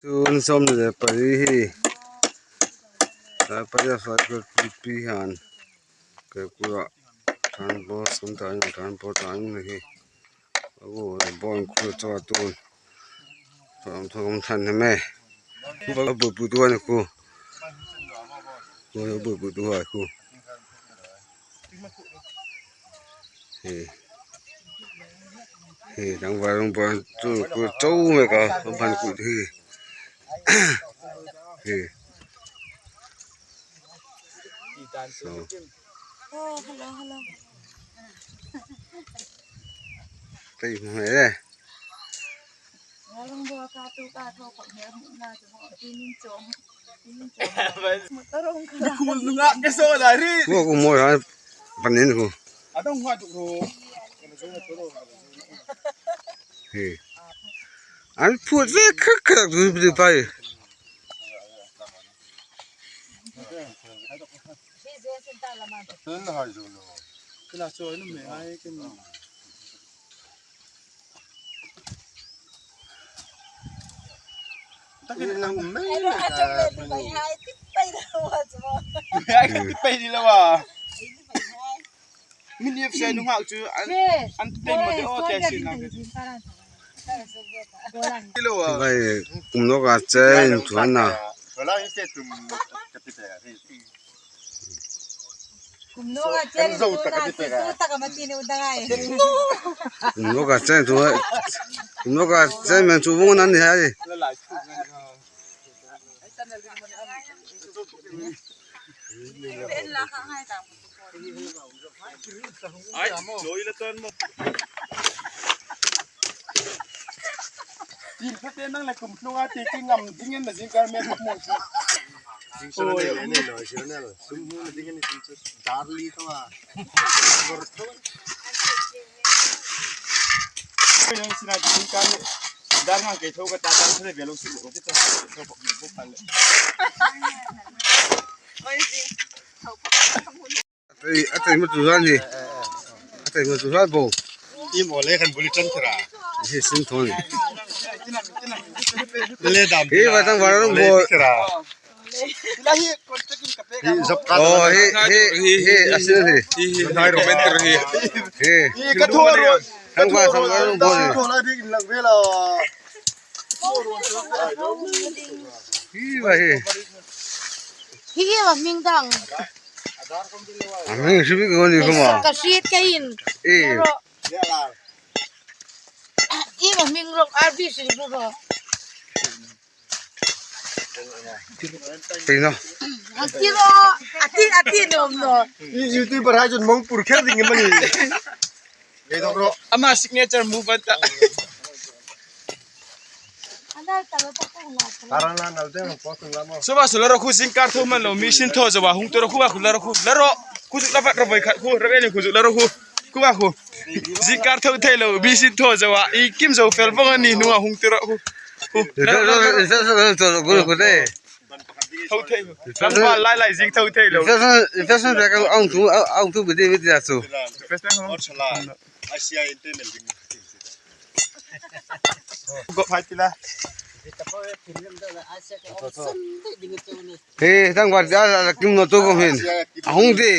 Chun 14 hi tlai pariat fai pi hian kekawr ah hi hei tlangval rawng bawl chu ku to mek a a ban kut hi hei so tei hmu hmel e. An phut ve khat khat a pai. Vai kum lawk ah chen chuan a. Kum lawk ah chen chu kum lawk ah chen men chu vung an ni hai. A tei ma chu zan hi a tei ma chu zan bo hi sin thawn hi va tang var rawng bawl oh hi hi hi a sin hi hi thang va thang var rawng bawl hi va hi Hi hi ma hming dang. A hming hri bik ni kuma. Ka hriat ka in. E. I ma hming rok RB hri ru ro. Tino. Tiro ati ati nom no. I YouTuber hai chun mong pur kher ding mani. Ama signature move ta. Soba solo ro khu sing kar thu man lo mi sin tho zo wa hung to ro khu ba khu la ro khu la ro khu zu la vat ro voi khat khu ra ni khu zu la ro khu khu ba khu zing kar tho thei lo mi sin tho zo wa i kim zo fel vong ani nuwa hung to ro khu khu la ro tho thei lam wa lai lai zing tho thei lo. He thang wat ja kim no tu ko hin hung ti.